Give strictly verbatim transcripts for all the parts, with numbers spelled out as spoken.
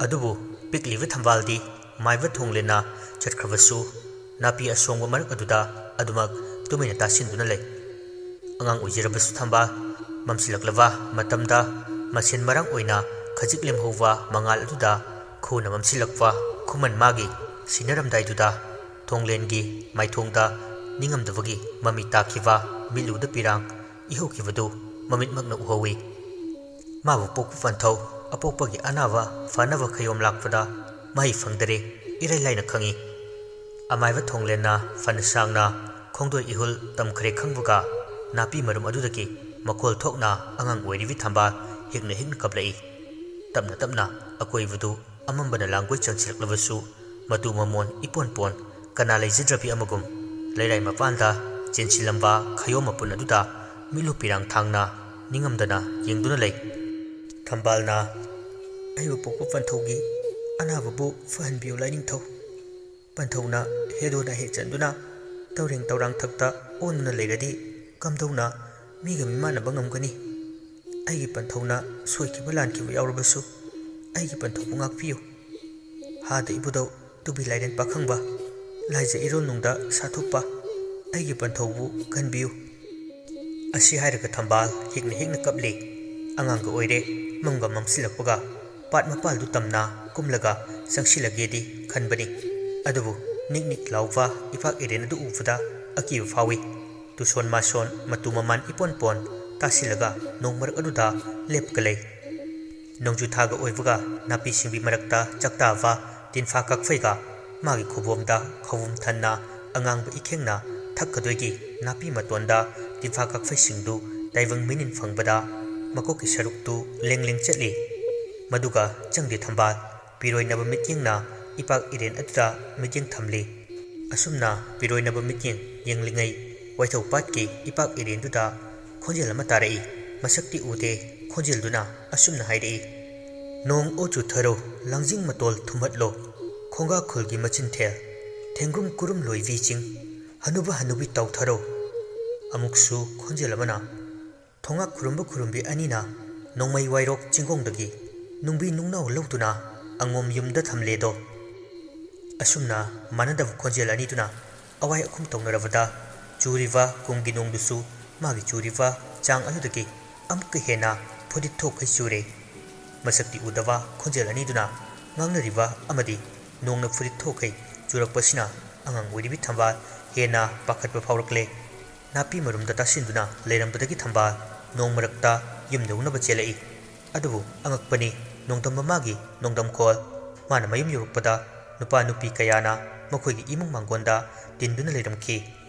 ꯑꯗꯨꯕꯨ ꯄꯤꯛꯂꯤꯕ ꯊꯝꯕꯥꯜꯗꯤ ꯃꯥꯏꯕ ꯊꯣꯡꯂꯦꯟꯅ ꯆꯠꯈ꯭ꯔꯕꯁꯨ ꯅꯥꯄꯤ ꯑꯁꯣꯡꯕ ꯃꯔꯛ ꯑꯗꯨꯗ ꯑꯗꯨꯃꯛ ꯇꯨꯃꯤꯟꯅ ꯇꯥꯁꯤꯟꯗꯨꯅ ꯂꯩ꯫ ꯑꯉꯥꯡ ꯑꯣꯏꯖꯔꯕꯁꯨ ꯊꯝꯕꯥꯜ ꯃꯝꯁꯤꯜꯂꯛꯂꯕ ꯃꯇꯝꯗ ꯃꯁꯦꯟ ꯃꯔꯥꯡ ꯑꯣꯏꯅ ꯈꯖꯤꯛ ꯂꯦꯝꯍꯧꯕ ꯃꯉꯥꯜ ꯑꯗꯨꯗ ꯈꯨꯅ ꯃꯝꯁꯤꯜꯂꯛꯄ ꯈꯨꯃꯟ ꯃꯥꯒꯤ ꯁꯤꯟꯅꯔꯝꯗꯥꯏꯗꯨꯗ ꯊꯣꯡꯂꯦꯟꯒꯤ ꯃꯥꯏꯊꯣꯡꯗ ꯅꯤꯡꯉꯝꯗꯕꯒꯤ ꯃꯃꯤ ꯇꯥꯈꯤꯕ ꯃꯤꯠꯂꯨꯗ ꯄꯤꯔꯥꯡ ꯏꯍꯧꯈꯤꯕꯗꯨ ꯃꯃꯤꯠꯃꯛꯅ ꯎꯍꯧꯏ꯫ ꯃꯥꯕꯨ ꯄꯣꯛꯄ ꯄꯟꯊꯧ ꯑꯄꯣꯛꯄꯒꯤ ꯑꯅꯥꯕ ꯐꯅꯕ ꯈꯌꯣꯝ ꯂꯥꯛꯄꯗ ꯃꯍꯩ ꯐꯪꯗꯔꯦ ꯏꯔꯥꯏ ꯂꯥꯏꯅ ꯈꯪꯏ꯫ ꯑꯃꯥꯏꯕ ꯊꯣꯡꯂꯦꯟꯅ ꯐꯅ ꯁꯥꯡꯅ ꯈꯣꯡꯗꯣꯏ ꯏꯍꯨꯜ ꯇꯝꯈ꯭ꯔꯦ ꯈꯪꯕꯒ ꯅꯥꯄꯤ ꯃꯔꯨꯝ ꯑꯗꯨꯗꯒꯤ ꯃꯈꯣꯜ ꯊꯣꯛꯅ ꯑꯉꯥꯡ ꯑꯣꯏꯔꯤꯕꯤ ꯊꯝꯕꯥꯜ ꯍꯤꯛꯅ ꯍꯤꯛꯅ ꯀꯞꯂꯛꯏ꯫ ꯇꯞꯅ ꯇꯞꯅ ꯑꯀꯣꯏꯕꯗꯨ ꯑꯃꯝꯕꯅ ꯂꯥꯡꯒꯣꯏ ꯆꯪꯁꯤꯜꯂꯛꯂꯕꯁꯨ ꯃꯇꯨ ꯃꯃꯣꯟ ꯏꯄꯣꯟ ꯄꯣꯟ ꯀꯅꯥ ꯂꯩꯖꯗ꯭ꯔꯕꯤ ꯑꯃꯒꯨꯝ ꯂꯩꯔꯥꯏ ꯃꯄꯥꯟꯗ ꯆꯦꯟꯁꯤꯜꯂꯝꯕ ꯈꯌꯣꯝ ꯃꯄꯨꯟ ꯑꯗꯨꯗ ꯃꯤꯠꯂꯨ ꯄꯤꯔꯥꯡ ꯊꯥꯡꯅ ꯅꯤꯡꯉꯝꯗꯅ ꯌꯦꯡꯗꯨꯅ ꯂꯩ꯫ ꯊꯝꯕꯥꯜꯅ ꯑꯩꯕꯨ ꯄꯣꯛꯄ ꯄꯟꯊꯧꯒꯤ ꯑꯅꯥꯕꯕꯨ ꯐꯍꯟꯕꯤꯌꯨ ꯂꯥꯏꯅꯤꯡꯊꯧ꯫ ꯄꯟꯊꯧꯅ ꯍꯦꯗꯣꯅ ꯍꯦꯛ ꯆꯟꯗꯨꯅ ꯇꯧꯔꯦꯡ ꯇꯧꯔꯥꯡ ꯊꯛꯇ ꯑꯣꯟꯗꯨꯅ ꯂꯩꯔꯗꯤ ꯀꯝꯗꯧꯅ ꯃꯤꯒ ꯃꯤꯃꯥꯟꯅꯕ ꯉꯝꯒꯅꯤ? ꯑꯩꯒꯤ ꯄꯟꯊꯧꯅ ꯁꯣꯏꯈꯤꯕ ꯂꯥꯟꯈꯤꯕ ꯌꯥꯎꯔꯕꯁꯨ ꯑꯩꯒꯤ ꯄꯟꯊꯧꯕꯨ ꯉꯥꯛꯄꯤꯌꯨ꯫ ꯍꯥꯗ ꯏꯕꯨꯙꯧ ꯇꯨꯕꯤ ꯂꯥꯏꯔꯦꯟ ꯄꯥꯈꯪꯕ, ꯂꯥꯏꯖ ꯏꯔꯣꯜꯅꯨꯡꯗ ꯁꯥꯊꯣꯛꯄ ꯑꯩꯒꯤ ꯄꯟꯊꯧꯕꯨ ꯀꯟꯕꯤꯌꯨ꯫ ꯑꯁꯤ ꯍꯥꯏꯔꯒ ꯊꯝꯕꯥꯜ ꯍꯤꯛꯅ ꯍꯤꯛꯅ ꯀꯞꯂꯤ꯫ ꯑꯉꯥꯡꯒ ꯑꯣꯏꯔꯦ, ꯃꯝꯒ ꯃꯝꯁꯤꯜꯂꯛꯄꯒ ꯄꯥꯠ ꯃꯄꯥꯜꯗꯨ ꯇꯝꯅ ꯀꯨꯝꯂꯒ ꯆꯪꯁꯤꯜꯂꯒꯦꯗꯤ ꯈꯟꯕꯅꯤ꯫ ꯑꯗꯨꯕꯨ ꯅꯤꯛ ꯅꯤꯛ ꯂꯥꯎꯕ ꯏꯄꯥꯛ ꯏꯔꯦꯟ ꯑꯗꯨ ꯎꯕꯗ ꯑꯀꯤꯕ ꯐꯥꯎꯏ꯫ ꯇꯨꯁꯣꯟ ꯃꯥꯁꯣꯟ ꯃꯇꯨ ꯃꯃꯥꯟ ꯏꯄꯣꯟ ꯄꯣꯟ ꯇꯥꯁꯤꯜꯂꯒ ꯅꯣꯡ ꯃꯔꯛ ꯑꯗꯨꯗ ꯂꯦꯞꯀ ꯂꯩ꯫ ꯅꯣꯡꯖꯨ ꯊꯥꯒ ꯑꯣꯏꯕꯒ ꯅꯥꯄꯤ ꯁꯤꯡꯕꯤ ꯃꯔꯛꯇ ꯆꯥꯛꯇꯥꯕ ꯇꯤꯟꯐꯥ ꯀꯛꯐꯩꯒ ꯃꯥꯒꯤ ꯈꯨꯕꯣꯝꯗ ꯈꯧꯕꯨꯝ ꯊꯟꯅ ꯑꯉꯥꯡꯕ ꯏꯈꯦꯡꯅ ꯊꯛꯀꯗꯣꯏꯒꯤ ꯅꯥꯄꯤ ꯃꯇꯣꯟꯗ ꯇꯤꯟꯐꯥ ꯀꯛꯐꯩꯁꯤꯡꯗꯨ ꯇꯥꯏꯕꯪ ꯃꯤꯅꯤꯟ ꯐꯪꯕꯗ ꯃꯀꯣꯛꯀꯤ ꯁꯔꯨꯛꯇꯨ ꯂꯦꯡ ꯂꯦꯡ ꯆꯠꯂꯤ꯫ ꯃꯗꯨꯒ ꯆꯪꯗꯦ ꯊꯝꯕꯥꯜ ꯄꯤꯔꯣꯏꯅꯕ ꯃꯤꯠꯌꯦꯡꯅ ꯏꯄꯥꯛ ꯏꯔꯦꯟ ꯑꯗꯨꯗ ꯃꯤꯠꯌꯦꯡ ꯊꯝꯂꯤ꯫ ꯑꯁꯨꯝꯅ ꯄꯤꯔꯣꯏꯅꯕ ꯃꯤꯠꯌꯦꯡ ꯌꯦꯡꯂꯤꯉꯩ ꯋꯥꯏꯊꯧ ꯄꯥꯠꯀꯤ ꯏꯄꯥꯛ ꯏꯔꯦꯟꯗꯨꯗ ꯈꯣꯟꯖꯦꯜ ꯑꯃ ꯇꯥꯔꯛꯏ꯫ ꯃꯁꯛꯇꯤ ꯎꯗꯦ꯫ ꯈꯣꯟꯖꯦꯜꯗꯨꯅ ꯑꯁꯨꯝꯅ ꯍꯥꯏꯔꯛꯏ, "ꯅꯣꯡ ꯑꯣ ꯆꯨꯊꯔꯣ, ꯂꯥꯡꯖꯤꯡ ꯃꯇꯣꯜ ꯊꯨꯝꯍꯠꯂꯣ, ꯈꯣꯡꯒꯥ ꯈꯨꯜꯒꯤ ꯃꯆꯤꯟꯊꯦꯜ, ꯊꯦꯡꯒ꯭ꯔꯨꯝ ꯀꯨꯔꯨꯝ ꯂꯣꯏꯕꯤ ꯆꯤꯡ, ꯍꯅꯨꯕ ꯍꯅꯨꯕꯤ ꯇꯥꯎꯊꯔꯣ"꯫ ꯑꯃꯨꯛꯁꯨ ꯈꯣꯟꯖꯦꯜ ꯑꯃꯅ, "ꯊꯣꯉꯥꯛ ꯈꯨꯔꯨꯝꯕ ꯈꯨꯔꯨꯝꯕꯤ ꯑꯅꯤꯅ ꯅꯣꯡꯃꯩ ꯋꯥꯏꯔꯣꯛ ꯆꯤꯡꯒꯣꯡꯗꯒꯤ ꯅꯨꯡꯕꯤ ꯅꯨꯡꯅꯥꯎ ꯂꯧꯗꯨꯅ ꯑꯉꯣꯝ ꯌꯨꯝꯗ ꯊꯝꯂꯦꯗꯣ꯫ ꯑꯁꯨꯝꯅ ꯃꯥꯟꯅꯗꯕ ꯈꯣꯟꯖꯦꯜ ꯑꯅꯤꯗꯨꯅ ꯑꯋꯥꯏ ꯑꯈꯨꯝ ꯇꯧꯅꯔꯕꯗ ꯆꯨꯔꯤꯕ ꯀꯨꯝꯒꯤ ꯅꯣꯡꯗꯨꯁꯨ ꯃꯥꯒꯤ ꯆꯨꯔꯤꯕ ꯆꯥꯡ ꯑꯗꯨꯗꯒꯤ ꯑꯃꯨꯛꯀ ꯍꯦꯟꯅ ꯐꯨꯔꯤꯠ ꯊꯣꯛꯈꯩ ꯆꯨꯔꯦ꯫ ꯃꯁꯛꯇꯤ ꯎꯗꯕ ꯈꯣꯟꯖꯦꯜ ꯑꯅꯤꯗꯨꯅ ꯉꯥꯡꯅꯔꯤꯕ ꯑꯃꯗꯤ ꯅꯣꯡꯅ ꯐꯨꯔꯤꯠ ꯊꯣꯛꯈꯩ ꯆꯨꯔꯛꯄꯁꯤꯅ ꯑꯉꯥꯡ ꯑꯣꯏꯔꯤꯕꯤ ꯊꯝꯕꯥꯜ ꯍꯦꯟꯅ ꯄꯥꯈꯠꯄ ꯐꯥꯎꯔꯛꯂꯦ꯫ ꯅꯥꯄꯤ ꯃꯔꯨꯝꯗ ꯇꯥꯁꯤꯟꯗꯨꯅ ꯂꯩꯔꯝꯕꯗꯒꯤ ꯊꯝꯕꯥꯜ ꯅꯣꯡ ꯃꯔꯛꯇ ꯌꯨꯝ ꯌꯧꯅꯕ ꯆꯦꯜꯂꯛꯏ꯫ ꯑꯗꯨꯕꯨ ꯑꯉꯛꯄꯅꯤ, ꯅꯣꯡꯗꯝ ꯃꯃꯥꯒꯤ ꯅꯣꯡꯗꯝꯈꯣꯜ꯫ ꯃꯥꯅ ꯃꯌꯨꯝ ꯌꯧꯔꯛꯄꯗ ꯅꯨꯄꯥ ꯅꯨꯄꯤ ꯀꯌꯥꯅ ꯃꯈꯣꯏꯒꯤ ꯏꯃꯨꯡ ꯃꯥꯡꯒꯣꯟꯗ ꯇꯤꯟꯗꯨꯅ ꯂꯩꯔꯝꯈꯤ꯫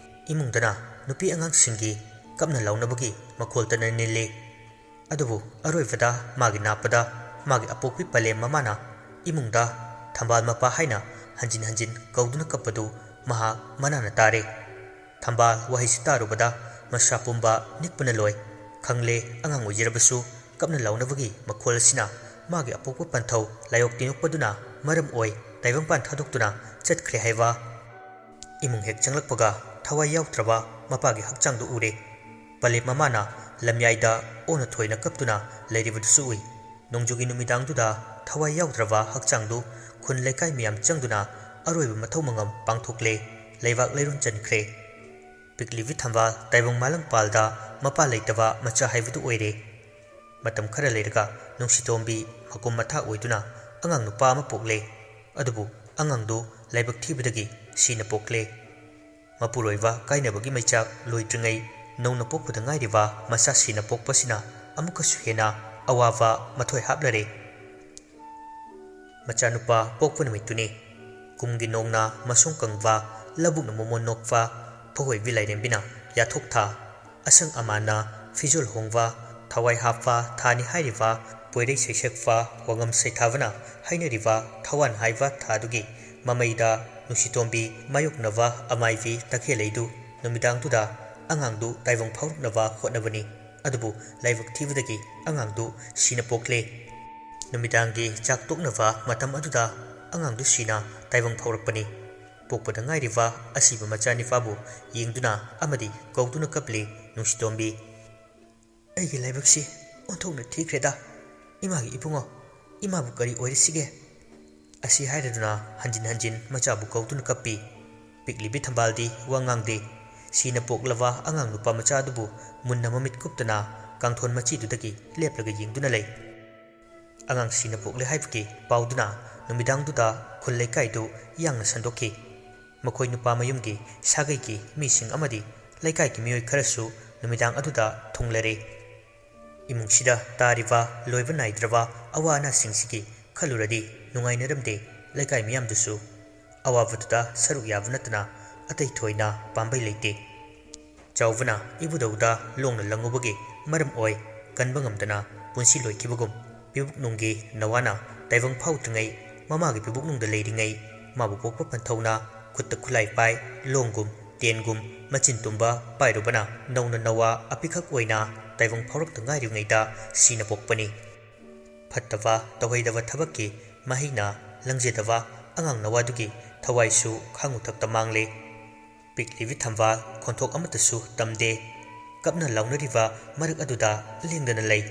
ꯏꯃꯨꯡꯗꯅ ꯅꯨꯄꯤ ꯑꯉꯥꯡꯁꯤꯡꯒꯤ ꯀꯞꯅ ꯂꯥꯎꯅꯕꯒꯤ ꯃꯈꯣꯜꯇꯅ ꯅꯤꯜꯂꯤ꯫ ꯑꯗꯨꯕꯨ ꯑꯔꯣꯏꯕꯗ ꯃꯥꯒꯤ ꯅꯥꯞꯄꯗ ꯃꯥꯒꯤ ꯑꯄꯣꯛꯄꯤ ꯄꯂꯦꯝ ꯃꯃꯥꯅ ꯏꯃꯨꯡꯗ ꯊꯝꯕꯥꯜ ꯃꯄꯥ ꯍꯥꯏꯅ ꯍꯟꯖꯤꯟ ꯍꯟꯖꯤꯟ ꯀꯧꯗꯨꯅ ꯀꯞꯄꯗꯨ ꯃꯍꯥꯛ ꯃꯅꯥꯅ ꯇꯥꯔꯦ꯫ ꯊꯝꯕꯥꯜ ꯋꯥꯍꯩꯁꯤ ꯇꯥꯔꯨꯕꯗ ꯃꯁꯥ ꯄꯨꯝꯕ ꯅꯤꯛꯄꯅ ꯂꯣꯏ꯫ ꯈꯪꯂꯦ, ꯑꯉꯥꯡ ꯑꯣꯏꯖꯔꯕꯁꯨ ꯀꯞꯅ ꯂꯥꯎꯅꯕꯒꯤ ꯃꯈꯣꯜ ꯑꯁꯤꯅ ꯃꯥꯒꯤ ꯑꯄꯣꯛꯄ ꯄꯟꯊꯧ ꯂꯥꯏꯑꯣꯛ ꯇꯤꯟꯑꯣꯛꯄꯗꯨꯅ ꯃꯔꯝ ꯑꯣꯏ ꯇꯥꯏꯕꯪꯄꯥꯟ ꯊꯥꯗꯣꯛꯇꯨꯅ ꯆꯠꯈ꯭ꯔꯦ ꯍꯥꯏꯕ꯫ ꯏꯃꯨꯡ ꯍꯦꯛ ꯆꯪꯂꯛꯄꯒ ꯊꯋꯥꯏ ꯌꯥꯎꯗ꯭ꯔꯕ ꯃꯄꯥꯒꯤ ꯍꯛꯆꯥꯡꯗꯨ ꯎꯔꯦ꯫ ꯄꯂꯦꯝ ꯃꯃꯥꯅ ꯂꯝꯌꯥꯏꯗ ꯑꯣꯟꯅ ꯊꯣꯏꯅ ꯀꯞꯇꯨꯅ ꯂꯩꯔꯤꯕꯗꯨꯁꯨ ꯎꯏ꯫ ꯅꯣꯡꯖꯨꯒꯤ ꯅꯨꯃꯤꯗꯥꯡꯗꯨꯗ ꯊꯋꯥꯏ ꯌꯥꯎꯗ꯭ꯔꯕ ꯍꯛꯆꯥꯡꯗꯨ ꯈꯨꯟ ꯂꯩꯀꯥꯏ ꯃꯌꯥꯝ ꯆꯪꯗꯨꯅ ꯑꯔꯣꯏꯕ ꯃꯊꯧ ꯃꯉꯝ ꯄꯥꯡꯊꯣꯛꯂꯦ꯫ ꯂꯩꯕꯥꯛ ꯂꯩꯔꯣꯟ ꯆꯟꯈ꯭ꯔꯦ꯫ ꯄꯤꯛꯂꯤꯕꯤ ꯊꯝꯕꯥꯜ ꯇꯥꯏꯕꯪ ꯃꯥꯂꯪꯄꯥꯜꯗ ꯃꯄꯥ ꯂꯩꯇꯕ ꯃꯆꯥ ꯍꯥꯏꯕꯗꯨ ꯑꯣꯏꯔꯦ꯫ ꯃꯇꯝ ꯈꯔ ꯂꯩꯔꯒ ꯅꯨꯡꯁꯤꯇꯣꯝꯕꯤ ꯃꯀꯨꯝ ꯃꯊꯥ ꯑꯣꯏꯗꯨꯅ ꯑꯉꯥꯡ ꯅꯨꯄꯥ ꯑꯃ ꯄꯣꯛꯂꯦ꯫ ꯑꯗꯨꯕꯨ ꯑꯉꯥꯡꯗꯨ ꯂꯥꯏꯕꯛ ꯊꯤꯕꯗꯒꯤ ꯁꯤꯅ ꯄꯣꯛꯂꯦ꯫ ꯃꯄꯨꯔꯣꯏꯕ ꯀꯥꯏꯅꯕꯒꯤ ꯃꯩꯆꯥꯛ ꯂꯣꯏꯗ꯭ꯔꯤꯉꯩ ꯅꯧꯅ ꯄꯣꯛꯄꯗ ꯉꯥꯏꯔꯤꯕ ꯃꯆꯥ ꯁꯤꯅ ꯄꯣꯛꯄꯁꯤꯅ ꯑꯃꯨꯛꯀꯁꯨ ꯍꯦꯟꯅ ꯑꯋꯥꯕ ꯃꯊꯣꯏ ꯍꯥꯞꯂꯔꯦ꯫ ꯃꯆꯥꯅꯨꯄꯥ ꯄꯣꯛꯄ ꯅꯨꯃꯤꯠꯇꯨꯅꯤ꯫ ꯀꯨꯝꯒꯤ ꯅꯣꯡꯅ ꯃꯁꯣꯡ ꯀꯪꯕ, ꯂꯧꯕꯨꯛꯅ ꯃꯣꯃꯣꯟ ꯅꯣꯛꯄ, ꯐꯧꯍꯣꯏꯕꯤ ꯂꯥꯏꯔꯦꯝꯕꯤꯅ ꯌꯥꯊꯣꯛ ꯊꯥ, ꯑꯁꯪ ꯑꯃꯥꯟꯅ ꯐꯤꯖꯣꯜ ꯍꯣꯡꯕ, ꯊꯋꯥꯏ ꯍꯥꯞꯄ ꯊꯥꯅꯤ ꯍꯥꯏꯔꯤꯕ ꯄꯣꯏꯔꯩ ꯁꯩꯁꯛꯄ ꯋꯥꯉꯝ ꯁꯩꯊꯥꯕꯅ ꯍꯥꯏꯅꯔꯤꯕ ꯊꯋꯥꯟ ꯍꯥꯏꯕ ꯊꯥꯗꯨꯒꯤ ꯃꯃꯩꯗ ꯅꯨꯡꯁꯤꯇꯣꯝꯕꯤ ꯃꯥꯌꯣꯛꯅꯕ ꯑꯃꯥꯏꯕꯤ ꯇꯈꯦꯜꯂꯩꯗꯨ ꯅꯨꯃꯤꯗꯥꯡꯗꯨꯗ ꯑꯉꯥꯡꯗꯨ ꯇꯥꯏꯕꯪ ꯐꯥꯎꯔꯛꯅꯕ ꯍꯣꯠꯅꯕꯅꯤ꯫ ꯑꯗꯨꯕꯨ ꯂꯥꯏꯕꯛ ꯊꯤꯕꯗꯒꯤ ꯑꯉꯥꯡꯗꯨ ꯁꯤꯅ ꯄꯣꯛꯂꯦ꯫ ꯅꯨꯃꯤꯗꯥꯡꯒꯤ ꯆꯥꯛ ꯇꯣꯛꯅꯕ ꯃꯇꯝ ꯑꯗꯨꯗ ꯑꯉꯥꯡꯗꯨ ꯁꯤꯅ ꯇꯥꯏꯕꯪ ꯐꯥꯎꯔꯛꯄꯅꯤ꯫ ꯄꯣꯛꯄꯗ ꯉꯥꯏꯔꯤꯕ ꯑꯁꯤꯕ ꯃꯆꯥꯅꯤꯄꯥꯕꯨ ꯌꯦꯡꯗꯨꯅ ꯑꯃꯗꯤ ꯀꯧꯗꯨꯅ ꯀꯞꯂꯤ ꯅꯨꯡꯁꯤꯇꯣꯝꯕꯤ꯫ ꯑꯩꯒꯤ ꯂꯥꯏꯕꯛꯁꯤ "ꯑꯣꯟꯊꯣꯛꯅ ꯊꯤꯈ꯭ꯔꯦꯗ, ꯏꯃꯥꯒꯤ ꯏꯕꯨꯡꯉꯣ, ꯏꯃꯥꯕꯨ ꯀꯔꯤ ꯑꯣꯏꯔꯤꯁꯤꯒꯦ?" ꯑꯁꯤ ꯍꯥꯏꯔꯗꯨꯅ ꯍꯟꯖꯤꯟ ꯍꯟꯖꯤꯟ ꯃꯆꯥꯕꯨ ꯀꯧꯗꯨꯅ ꯀꯞꯄꯤ꯫ ꯄꯤꯛꯂꯤꯕꯤ ꯊꯝꯕꯥꯜꯗꯤ ꯋꯥ ꯉꯥꯡꯗꯦ꯫ ꯁꯤꯅ ꯄꯣꯛꯂꯕ ꯑꯉꯥꯡ ꯅꯨꯄꯥ ꯃꯆꯥ ꯑꯗꯨꯕꯨ ꯃꯨꯟꯅ ꯃꯃꯤꯠ ꯀꯨꯞꯇꯅ ꯀꯥꯡꯊꯣꯟ ꯃꯆꯤꯗꯨꯗꯒꯤ ꯂꯦꯞꯂꯒ ꯌꯦꯡꯗꯨꯅ ꯂꯩ꯫ ꯑꯉꯥꯡ ꯁꯤꯅ ꯄꯣꯛꯂꯦ ꯍꯥꯏꯕꯒꯤ ꯄꯥꯎꯗꯨꯅ ꯅꯨꯃꯤꯗꯥꯡꯗꯨꯗ ꯈꯨꯜ ꯂꯩꯀꯥꯏꯗꯨ ꯌꯥꯡꯅ ꯁꯟꯗꯣꯛꯈꯤ꯫ ꯃꯈꯣꯏ ꯅꯨꯄꯥ ꯃꯌꯨꯝꯒꯤ ꯁꯥꯒꯩꯒꯤ ꯃꯤꯁꯤꯡ ꯑꯃꯗꯤ ꯂꯩꯀꯥꯏꯒꯤ ꯃꯤꯑꯣꯏ ꯈꯔꯁꯨ ꯅꯨꯃꯤꯗꯥꯡ ꯑꯗꯨꯗ ꯊꯨꯡꯂꯔꯦ꯫ ꯏꯃꯨꯡꯁꯤꯗ ꯇꯥꯔꯤꯕ ꯂꯣꯏꯕ ꯅꯥꯏꯗ꯭ꯔꯕ ꯑꯋꯥ ꯑꯅꯥꯁꯤꯡꯁꯤꯒꯤ ꯈꯜꯂꯨꯔꯗꯤ ꯅꯨꯡꯉꯥꯏꯅꯔꯝꯗꯦ ꯂꯩꯀꯥꯏ ꯃꯤꯌꯥꯝꯗꯨꯁꯨ꯫ ꯑꯋꯥꯕꯗꯨꯗ ꯁꯔꯨꯛ ꯌꯥꯕ ꯅꯠꯇꯅ ꯑꯇꯩ ꯊꯣꯏꯅ ꯄꯥꯝꯕꯩ ꯂꯩꯇꯦ꯫ ꯆꯥꯎꯕꯅ ꯏꯕꯨꯙꯧꯗ ꯂꯣꯡꯅ ꯂꯪꯉꯨꯕꯒꯤ ꯃꯔꯝ ꯑꯣꯏ ꯀꯟꯕ ꯉꯝꯗꯅ ꯄꯨꯟꯁꯤ ꯂꯣꯏꯈꯤꯕꯒꯨꯝ, ꯄꯤꯕꯨꯛꯅꯨꯡꯒꯤ ꯅꯋꯥꯅ ꯇꯥꯏꯕꯪ ꯐꯥꯎꯗ꯭ꯔꯤꯉꯩ ꯃꯃꯥꯒꯤ ꯄꯤꯕꯨꯛꯅꯨꯡꯗ ꯂꯩꯔꯤꯉꯩ ꯃꯥꯕꯨ ꯄꯣꯛꯄ ꯄꯟꯊꯧꯅ ꯈꯨꯠꯇ ꯈꯨꯠꯂꯥꯏ ꯄꯥꯏ, ꯂꯣꯡꯒꯨꯝ ꯇꯦꯟꯒꯨꯝ ꯃꯆꯤꯟ ꯇꯨꯝꯕ ꯄꯥꯏꯔꯨꯕꯅ ꯅꯧꯅ ꯅꯋꯥ ꯑꯄꯤꯈꯛ ꯑꯣꯏꯅ ꯇꯥꯏꯕꯪ ꯐꯥꯎꯔꯛꯇ ꯉꯥꯏꯔꯤꯉꯩꯗ ꯁꯤꯅ ꯄꯣꯛꯄꯅꯤ꯫ ꯐꯠꯇꯕ ꯇꯧꯍꯩꯗꯕ ꯊꯕꯛꯀꯤ ꯃꯍꯩꯅ ꯂꯪꯖꯗꯕ ꯑꯉꯥꯡ ꯅꯋꯥꯗꯨꯒꯤ ꯊꯋꯥꯏꯁꯨ ꯈꯥꯡꯉꯨꯊꯛꯇ ꯃꯥꯡꯂꯦ꯫ ꯄꯤꯛꯂꯤꯕꯤ ꯊꯝꯕꯥꯜ ꯈꯣꯟꯊꯣꯛ ꯑꯃꯠꯇꯁꯨ ꯇꯝꯗꯦ꯫ ꯀꯞꯅ ꯂꯥꯎꯅꯔꯤꯕ ꯃꯔꯛ ꯑꯗꯨꯗ ꯂꯦꯡꯗꯅ ꯂꯩ꯫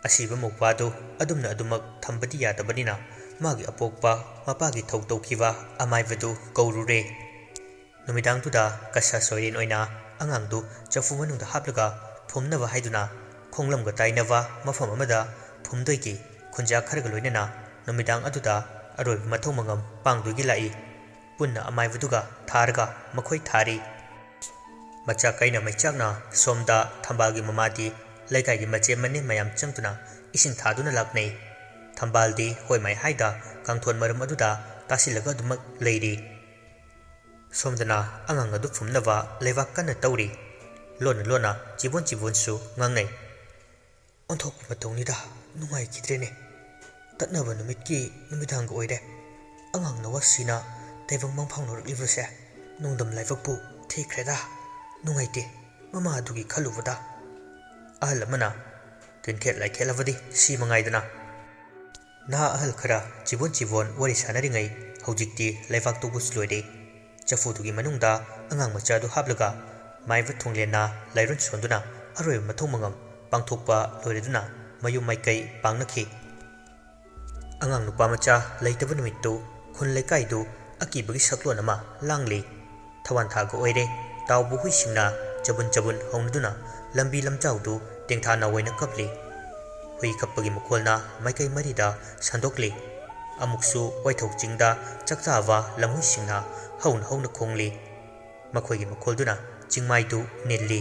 ꯑꯁꯤꯕ ꯃꯧꯄ꯭ꯋꯥꯗꯨ ꯑꯗꯨꯝꯅ ꯑꯗꯨꯃꯛ ꯊꯝꯕꯗꯤ ꯌꯥꯗꯕꯅꯤꯅ ꯃꯥꯒꯤ ꯑꯄꯣꯛꯄ ꯃꯄꯥꯒꯤ ꯊꯧ ꯇꯧꯈꯤꯕ ꯑꯃꯥꯏꯕꯗꯨ ꯀꯧꯔꯨꯔꯦ꯫ ꯅꯨꯃꯤꯗꯥꯡꯗꯨꯗ ꯀꯁꯥ ꯁꯣꯏꯔꯦꯟ ꯑꯣꯏꯅ ꯑꯉꯥꯡꯗꯨ ꯆꯐꯨ ꯃꯅꯨꯡꯗ ꯍꯥꯞꯂꯒ ꯐꯨꯝꯅꯕ ꯍꯥꯏꯗꯨꯅ ꯈꯣꯡꯂꯝꯒ ꯇꯥꯏꯅꯕ ꯃꯐꯝ ꯑꯃꯗ ꯐꯨꯝꯗꯣꯏꯒꯤ ꯈꯨꯟꯖꯥ ꯈꯔꯒ ꯂꯣꯏꯅꯅ ꯅꯨꯃꯤꯗꯥꯡ ꯑꯗꯨꯗ ꯑꯔꯣꯏꯕ ꯃꯊꯧ ꯃꯉꯝ ꯄꯥꯡꯗꯣꯏꯒꯤ ꯂꯥꯛꯏ꯫ ꯄꯨꯟꯅ ꯑꯃꯥꯏꯕꯗꯨꯒ ꯊꯥꯔꯒ ꯃꯈꯣꯏ ꯊꯥꯔꯤ꯫ ꯃꯆꯥ ꯀꯩꯅ ꯃꯩꯆꯥꯛꯅ ꯁꯣꯝꯗ ꯊꯝꯕꯥꯜꯒꯤ ꯃꯃꯥꯗꯤ ꯂꯩꯀꯥꯏꯒꯤ ꯃꯆꯦ ꯃꯅꯦ ꯃꯌꯥꯝ ꯆꯪꯗꯨꯅ ꯏꯁꯤꯡ ꯊꯥꯗꯨꯅ ꯂꯥꯛꯅꯩ꯫ ꯊꯝꯕꯥꯜꯗꯤ ꯍꯣꯏ ꯃꯥꯏ ꯍꯥꯏꯗ ꯀꯥꯡꯊꯣꯟ ꯃꯔꯨꯝ ꯑꯗꯨꯗ ꯇꯥꯁꯤꯜꯂꯒ ꯑꯗꯨꯃꯛ ꯂꯩꯔꯤ꯫ ꯁꯣꯝꯗꯅ ꯑꯉꯥꯡ ꯑꯗꯨ ꯐꯨꯝꯅꯕ ꯂꯩꯕꯥꯛ ꯀꯟꯅ ꯇꯧꯔꯤ꯫ ꯂꯣꯟꯅ ꯂꯣꯟꯅ ꯆꯤꯕꯣꯟ ꯆꯤꯕꯣꯟꯁꯨ ꯉꯥꯡꯅꯩ꯫ "ꯑꯣꯟꯊꯣꯛꯄ ꯃꯇꯧꯅꯤꯗ, ꯅꯨꯡꯉꯥꯏꯈꯤꯗ꯭ꯔꯦꯅꯦ꯫ ꯇꯠꯅꯕ ꯅꯨꯃꯤꯠꯀꯤ ꯅꯨꯃꯤꯗꯥꯡꯒ ꯑꯣꯏꯔꯦ꯫ ꯑꯉꯥꯡ ꯅꯋꯥꯁꯤꯅ ꯇꯥꯏꯕꯪ ꯃꯪꯐꯥꯎꯅꯔꯛꯂꯤꯕꯁꯦ ꯅꯣꯡꯗꯝ ꯂꯥꯏꯕꯛꯄꯨ ꯊꯤꯈ꯭ꯔꯦꯗ꯫ ꯅꯨꯡꯉꯥꯏꯇꯦ ꯃꯃꯥ ꯑꯗꯨꯒꯤ ꯈꯜꯂꯨꯕꯗ꯫" ꯑꯍꯜ ꯑꯃꯅ, "ꯇꯤꯟꯈꯦꯠ ꯂꯥꯏꯈꯦꯠꯂꯕꯗꯤ ꯁꯤ ꯃꯉꯥꯏꯗꯅ꯫" ꯅꯍꯥ ꯑꯍꯜ ꯈꯔ ꯆꯤꯕꯣꯟ ꯆꯤꯕꯣꯟ ꯋꯥꯔꯤ ꯁꯥꯟꯅꯔꯤꯉꯩ ꯍꯧꯖꯤꯛꯇꯤ ꯂꯩꯕꯥꯛ ꯇꯧꯕꯁꯨ ꯂꯣꯏꯔꯦ꯫ ꯆꯐꯨꯗꯨꯒꯤ ꯃꯅꯨꯡꯗ ꯑꯉꯥꯡ ꯃꯆꯥꯗꯨ ꯍꯥꯞꯂꯒ ꯃꯥꯏꯕ ꯊꯣꯡꯂꯦꯟꯅ ꯂꯥꯏꯔꯣꯟ ꯁꯣꯟꯗꯨꯅ ꯑꯔꯣꯏꯕ ꯃꯊꯧ ꯃꯉꯝ ꯄꯥꯡꯊꯣꯛꯄ ꯂꯣꯏꯔꯗꯨꯅ ꯃꯌꯨꯝ ꯃꯥꯏꯀꯩ ꯄꯥꯡꯅꯈꯤ꯫ ꯑꯉꯥꯡ ꯅꯨꯄꯥ ꯃꯆꯥ ꯂꯩꯇꯕ ꯅꯨꯃꯤꯠꯇꯨ ꯈꯨꯟ ꯂꯩꯀꯥꯏꯗꯨ ꯑꯀꯤꯕꯒꯤ ꯁꯛꯂꯣꯟ ꯑꯃ ꯂꯥꯡꯂꯤ꯫ ꯊꯋꯥꯟ ꯊꯥꯒ ꯑꯣꯏꯔꯦ꯫ ꯇꯥꯎꯕ ꯍꯨꯏꯁꯤꯡꯅ ꯆꯕꯨꯟ ꯆꯕꯨꯟ ꯍꯧꯅꯗꯨꯅ ꯂꯝꯕꯤ ꯂꯝꯖꯥꯎꯗꯨ ꯇꯦꯡꯊꯥ ꯅꯥꯑꯣꯏꯅ ꯀꯞꯂꯤ꯫ ꯍꯨꯏ ꯀꯞꯄꯒꯤ ꯃꯈꯣꯜꯅ ꯃꯥꯏꯀꯩ ꯃꯔꯤꯗ ꯁꯟꯗꯣꯛꯂꯤ꯫ ꯑꯃꯨꯛꯁꯨ ꯋꯥꯏꯊꯧ ꯆꯤꯡꯗ ꯆꯥꯛꯆꯥꯕ ꯂꯝꯍꯨꯏꯁꯤꯡꯅ ꯍꯧꯅ ꯍꯧꯅ ꯈꯣꯡꯂꯤ꯫ ꯃꯈꯣꯏꯒꯤ ꯃꯈꯣꯜꯗꯨꯅ ꯆꯤꯡꯃꯥꯏꯗꯨ ꯅꯤꯜꯂꯤ꯫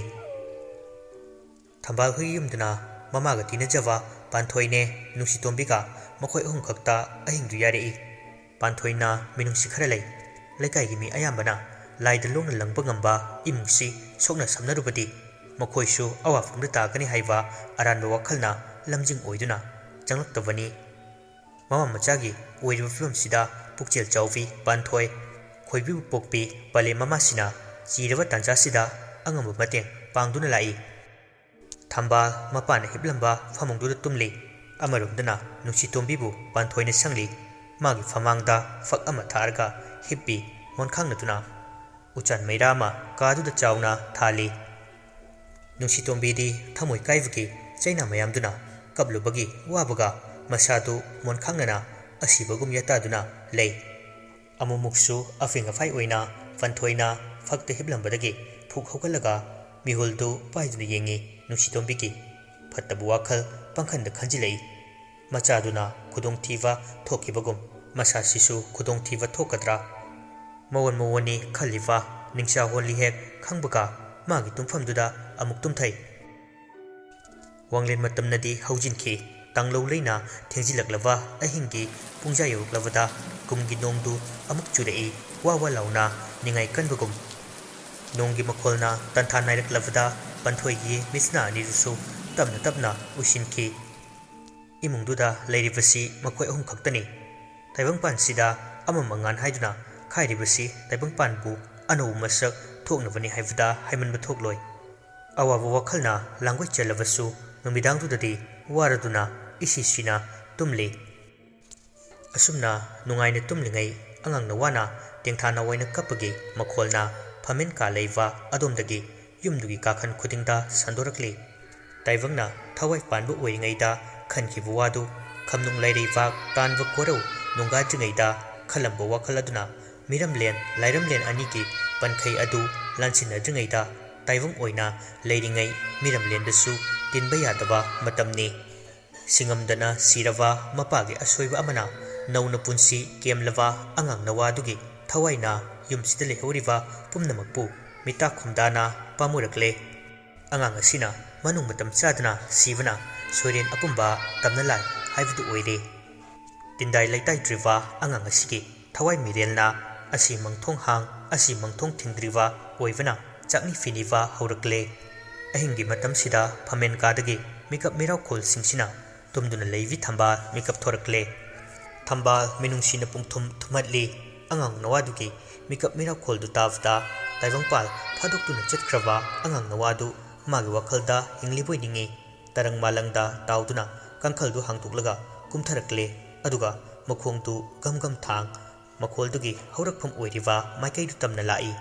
ꯊꯝꯕꯥꯜ ꯍꯨꯏ ꯌꯨꯝꯗꯨꯅ ꯃꯃꯥꯒ ꯇꯤꯟꯅꯖꯕ ꯄꯥꯟꯊꯣꯏꯅꯦ ꯅꯨꯡꯁꯤꯇꯣꯝꯕꯤꯒ ꯃꯈꯣꯏ ꯑꯍꯨꯝ ꯈꯛꯇ ꯑꯍꯤꯡꯗꯨ ꯌꯥꯔꯛꯏ꯫ ꯄꯥꯟꯊꯣꯏꯅ ꯃꯤꯅꯨꯡꯁꯤ ꯈꯔ ꯂꯩ꯫ ꯂꯩꯀꯥꯏꯒꯤ ꯃꯤ ꯑꯌꯥꯝꯕꯅ ꯂꯥꯏꯗ ꯂꯣꯡꯅ ꯂꯪꯕ ꯉꯝꯕ ꯏꯃꯨꯡꯁꯤ ꯁꯣꯛꯅ ꯁꯝꯅꯔꯨꯕꯗꯤ ꯃꯈꯣꯏꯁꯨ ꯑꯋꯥꯐꯝꯗ ꯇꯥꯒꯅꯤ ꯍꯥꯏꯕ ꯑꯔꯥꯟꯕ ꯋꯥꯈꯜꯅ ꯂꯝꯖꯤꯡ ꯑꯣꯏꯗꯨꯅ ꯆꯪꯂꯛꯇꯕꯅꯤ꯫ ꯃꯃꯥ ꯃꯆꯥꯒꯤ ꯑꯣꯏꯔꯤꯕ ꯐꯤꯕꯝꯁꯤꯗ ꯄꯨꯛꯆꯦꯜ ꯆꯥꯎꯕꯤ ꯄꯥꯟꯊꯣꯏ, ꯈꯣꯏꯕꯤꯕꯨ ꯄꯣꯛꯄꯤ ꯄꯂꯦꯝ ꯃꯃꯥꯁꯤꯅ ꯆꯤꯔꯕ ꯇꯥꯟꯖꯥꯁꯤꯗ ꯑꯉꯝꯕ ꯃꯇꯦꯡ ꯄꯥꯡꯗꯨꯅ ꯂꯥꯛꯏ꯫ ꯊꯝꯕꯥꯜ ꯃꯄꯥꯅ ꯍꯤꯞꯂꯝꯕ ꯐꯃꯨꯡꯗꯨꯗ ꯇꯨꯝꯂꯤ꯫ ꯑꯃꯔꯣꯝꯗꯅ ꯅꯨꯡꯁꯤꯇꯣꯝꯕꯤꯕꯨ ꯄꯥꯟꯊꯣꯏꯅ ꯁꯪꯂꯤ꯫ ꯃꯥꯒꯤ ꯐꯃꯥꯡꯗ ꯐꯛ ꯑꯃ ꯊꯥꯔꯒ ꯍꯤꯞꯄꯤ, ꯃꯣꯟꯈꯥꯡꯅꯗꯨꯅ꯫ ꯎꯆꯥꯟ ꯃꯩꯔꯥ ꯑꯃ ꯀꯥꯗꯨꯗ ꯆꯥꯎꯅ ꯊꯥꯜꯂꯤ꯫ ꯅꯨꯡꯁꯤꯇꯣꯝꯕꯤꯗꯤ ꯊꯃꯣꯏ ꯀꯥꯏꯕꯒꯤ ꯆꯩꯅꯥ ꯃꯌꯥꯝꯗꯨꯅ ꯀꯞꯂꯨꯕꯒꯤ ꯋꯥꯕꯒ ꯃꯁꯥꯗꯨ ꯃꯣꯟꯈꯥꯡꯅꯅ ꯑꯁꯤꯕꯒꯨꯝ ꯌꯥꯇꯥꯗꯨꯅ ꯂꯩ꯫ ꯑꯃꯨꯛꯃꯨꯛꯁꯨ ꯑꯐꯤꯡ ꯑꯐꯥꯏ ꯑꯣꯏꯅ ꯄꯟꯊꯣꯏꯅ ꯐꯛꯇ ꯍꯤꯞꯂꯝꯕꯗꯒꯤ ꯐꯨꯛ ꯍꯧꯒꯠꯂꯒ ꯃꯤꯍꯨꯜꯗꯨ ꯄꯥꯏꯗꯨꯅ ꯌꯦꯡꯉꯤ ꯅꯨꯡꯁꯤꯇꯣꯝꯕꯤꯒꯤ꯫ ꯐꯠꯇꯕ ꯋꯥꯈꯜ ꯄꯪꯈꯟꯗ ꯈꯟꯖꯤꯜꯂꯛꯏ꯫ ꯃꯆꯥꯗꯨꯅ ꯈꯨꯗꯣꯡꯊꯤꯕ ꯊꯣꯛꯈꯤꯕꯒꯨꯝ ꯃꯁꯥꯁꯤꯁꯨ ꯈꯨꯗꯣꯡꯊꯤꯕ ꯊꯣꯛꯀꯗ꯭ꯔꯥ? ꯃꯋꯣꯟ ꯃꯋꯣꯟꯅꯤ ꯈꯜꯂꯤꯕ ꯅꯤꯡꯆꯥ ꯍꯣꯜꯂꯤ ꯍꯦꯛ ꯈꯪꯕꯒ ꯃꯥꯒꯤ ꯇꯨꯝꯐꯝꯗꯨꯗ ꯑꯃꯨꯛ ꯇꯨꯝꯊꯩ꯫ ꯋꯥꯡꯂꯦꯟ ꯃꯇꯝꯅꯗꯤ ꯍꯧꯖꯤꯟꯈꯤ꯫ ꯇꯥꯡꯂꯧ ꯂꯩꯅ ꯊꯦꯡꯖꯤꯜꯂꯛꯂꯕ ꯑꯍꯤꯡꯒꯤ ꯄꯨꯡꯖꯥ ꯌꯧꯔꯛꯂꯕꯗ ꯀꯨꯝꯒꯤ ꯅꯣꯡꯗꯨ ꯑꯃꯨꯛ ꯆꯨꯔꯛꯏ, ꯋꯥ ꯋꯥ ꯂꯥꯎꯅ ꯅꯤꯡꯉꯥꯏ ꯀꯟꯕꯒꯨꯝ꯫ ꯅꯣꯡꯒꯤ ꯃꯈꯣꯜꯅ ꯇꯟꯊꯥ ꯅꯥꯏꯔꯛꯂꯕꯗ ꯄꯟꯊꯣꯏꯒꯤ ꯃꯤꯠꯁꯅꯥ ꯑꯅꯤꯗꯨꯁꯨ ꯇꯞꯅ ꯇꯞꯅ ꯎꯏꯁꯤꯟꯈꯤ꯫ ꯏꯃꯨꯡꯗꯨꯗ ꯂꯩꯔꯤꯕꯁꯤ ꯃꯈꯣꯏ ꯑꯍꯨꯝ ꯈꯛꯇꯅꯤ꯫ ꯇꯥꯏꯕꯪꯄꯥꯟꯁꯤꯗ ꯑꯃ ꯃꯉꯥꯟ ꯍꯥꯏꯗꯨꯅ ꯈꯥꯏꯔꯤꯕꯁꯤ ꯇꯥꯏꯕꯪꯄꯥꯟꯕꯨ ꯑꯅꯧꯕ ꯃꯁꯛ ꯊꯣꯛꯅꯕꯅꯤ ꯍꯥꯏꯕꯗ ꯍꯥꯏꯃꯟꯕ ꯊꯣꯛꯂꯣꯏ꯫ ꯑꯋꯥꯕ ꯋꯥꯈꯜꯅ ꯂꯥꯡꯒꯣꯏ ꯆꯦꯜꯂꯕꯁꯨ ꯅꯨꯃꯤꯗꯥꯡꯗꯨꯗꯗꯤ ꯋꯥꯔꯗꯨꯅ ꯏꯁꯤ ꯁꯤꯅ ꯇꯨꯝꯂꯤ꯫ ꯑꯁꯨꯝꯅ ꯅꯨꯡꯉꯥꯏꯅ ꯇꯨꯝꯂꯤꯉꯩ ꯑꯉꯥꯡꯅ ꯋꯥꯅ ꯇꯦꯡꯊꯥ ꯅꯥꯑꯣꯏꯅ ꯀꯞꯄꯒꯤ ꯃꯈꯣꯜꯅ ꯐꯝꯃꯦꯟ ꯀꯥ ꯂꯩꯕ ꯑꯗꯣꯝꯗꯒꯤ ꯌꯨꯝꯗꯨꯒꯤ ꯀꯥꯈꯟ ꯈꯨꯗꯤꯡꯗ ꯁꯟꯗꯣꯔꯛꯂꯤ꯫ ꯇꯥꯏꯕꯪꯅ ꯊꯋꯥꯏ ꯄꯥꯟꯕ ꯑꯣꯏꯔꯤꯉꯩꯗ ꯈꯟꯈꯤꯕ ꯋꯥꯗꯨ ꯈꯝꯅꯨꯡ ꯂꯩꯔꯩꯕꯥꯛ ꯇꯥꯟꯕ ꯀꯣꯔꯧ ꯅꯨꯡꯒꯥꯗ꯭ꯔꯤꯉꯩꯗ ꯈꯜꯂꯝꯕ ꯋꯥꯈꯜ ꯑꯗꯨꯅ ꯃꯤꯔꯝꯂꯦꯟ ꯂꯥꯏꯔꯝꯂꯦꯟ ꯑꯅꯤꯒꯤ ꯄꯟꯈꯩ ꯑꯗꯨ ꯂꯥꯟꯁꯤꯟꯅꯗ꯭ꯔꯤꯉꯩꯗ ꯇꯥꯏꯕꯪ ꯑꯣꯏꯅ ꯂꯩꯔꯤꯉꯩ ꯃꯤꯔꯝꯂꯦꯟꯗꯁꯨ ꯇꯤꯟꯕ ꯌꯥꯗꯕ ꯃꯇꯝꯅꯤ꯫ ꯁꯤꯡꯉꯝꯗꯅ ꯁꯤꯔꯕ ꯃꯄꯥꯒꯤ ꯑꯁꯣꯏꯕ ꯑꯃꯅ ꯅꯧꯅ ꯄꯨꯟꯁꯤ ꯀꯦꯝꯂꯕ ꯑꯉꯥꯡ ꯅꯋꯥꯗꯨꯒꯤ ꯊꯋꯥꯏꯅ ꯌꯨꯝꯁꯤꯗ ꯂꯩꯍꯧꯔꯤꯕ ꯄꯨꯝꯅꯃꯛꯄꯨ ꯃꯤꯇꯥ ꯈꯨꯝꯗꯥꯅ ꯄꯥꯝꯃꯨꯔꯛꯂꯦ꯫ ꯑꯉꯥꯡ ꯑꯁꯤꯅ ꯃꯅꯨꯡ ꯃꯇꯝ ꯆꯥꯗꯅ ꯁꯤꯕꯅ ꯁꯣꯏꯔꯦꯟ ꯑꯄꯨꯝꯕ ꯇꯝꯅ ꯂꯥꯏ ꯍꯥꯏꯕꯗꯨ ꯑꯣꯏꯔꯦ꯫ ꯇꯤꯟꯗꯥꯏ ꯂꯩꯇꯥꯏꯗ꯭ꯔꯤꯕ ꯑꯉꯥꯡ ꯑꯁꯤꯒꯤ ꯊꯋꯥꯏ ꯃꯤꯔꯦꯜꯅ ꯑꯁꯤ ꯃꯪꯊꯣꯡ ꯍꯥꯡ, ꯑꯁꯤ ꯃꯪꯊꯣꯡ ꯊꯤꯡꯗ꯭ꯔꯤꯕ ꯑꯣꯏꯕꯅ ꯆꯥꯛꯅꯤ ꯐꯤꯅꯤꯕ ꯍꯧꯔꯛꯂꯦ꯫ ꯑꯍꯤꯡꯒꯤ ꯃꯇꯝꯁꯤꯗ ꯐꯝꯃꯦꯟ ꯀꯥꯗꯒꯤ ꯃꯤꯀꯞ ꯃꯤꯔꯥꯎꯈꯣꯜꯁꯤꯡꯁꯤꯅ ꯇꯨꯝꯗꯨꯅ ꯂꯩꯕꯤ ꯊꯝꯕꯥꯜ ꯃꯤꯀꯞ ꯊꯣꯔꯛꯂꯦ꯫ ꯊꯝꯕꯥꯜ ꯃꯤꯅꯨꯡꯁꯤꯅ ꯄꯨꯡꯊꯨꯝ ꯊꯨꯝꯍꯠꯂꯤ꯫ ꯑꯉꯥꯡ ꯅꯋꯥꯗꯨꯒꯤ ꯃꯤꯀꯞ ꯃꯤꯔꯥꯎꯈꯣꯜꯗꯨ ꯇꯥꯕꯗ ꯇꯥꯏꯕꯪꯄꯥꯜ ꯊꯥꯗꯣꯛꯇꯨꯅ ꯆꯠꯈ꯭ꯔꯕ ꯑꯉꯥꯡ ꯅꯋꯥꯗꯨ ꯃꯥꯒꯤ ꯋꯥꯈꯜꯗ ꯍꯤꯡꯂꯤꯕꯣꯏ ꯅꯤꯡꯏ꯫ ꯇꯔꯪ ꯃꯥꯂꯪꯗ ꯇꯥꯎꯗꯨꯅ ꯀꯥꯡꯈꯜꯗꯨ ꯍꯥꯡꯗꯣꯛꯂꯒ ꯀꯨꯝꯊꯔꯛꯂꯦ꯫ ꯑꯗꯨꯒ ꯃꯈꯣꯡꯗꯨ ꯒꯝ ꯒꯝ ꯊꯥꯡ ꯃꯈꯣꯜꯗꯨꯒꯤ ꯍꯧꯔꯛꯐꯝ ꯑꯣꯏꯔꯤꯕ ꯃꯥꯏꯀꯩꯗꯨ ꯇꯝꯅ ꯂꯥꯛꯏ꯫